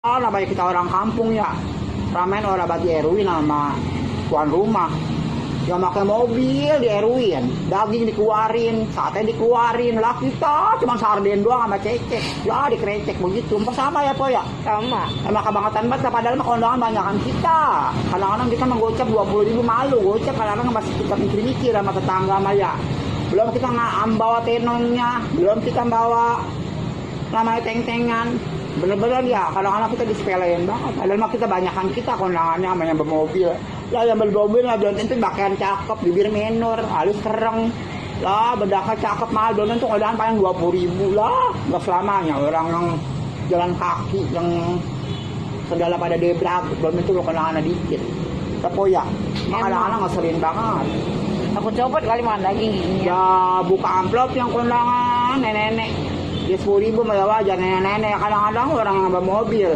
Namanya kita orang kampung ya, ramen orang bati Erwin sama tuan rumah yang pakai mobil di Erwin, daging dikeluarin, sate dikeluarin, lah kita cuma sarden doang sama cecek, ya dikerecek begitu. Emang sama ya po ya? Sama. Emang kebangetan banget, padahal mah kondangan banyakan kita. Kadang-kadang kita menggocap 20.000 malu, gocap kadang-kadang masih kita mikir-mikir sama tetangga sama ya. Belum kita nggak bawa tenonnya, belum kita bawa namanya teng-tengan. Bener-bener ya, kadang-kadang kita disepelein banget. Padahal mah kita banyakan kita kondangannya sama yang bermobil. Lah yang bermobil lah belum tentu pakaian cakep, bibir menor, halus kereng. Lah bedaka cakep mahal, belum tentu kondangan paling 20.000 lah. Nggak selamanya orang yang jalan kaki yang segala pada debrak, belum tentu kondangannya dikit. Tapi ya, kadang-kadang ngeselin banget. Aku copot kali mana daging giginya. Ya buka amplop yang kondangan nenek-nenek. Dia 10.000 bawa aja nenek-nenek, kadang-kadang orang yang bawa mobil.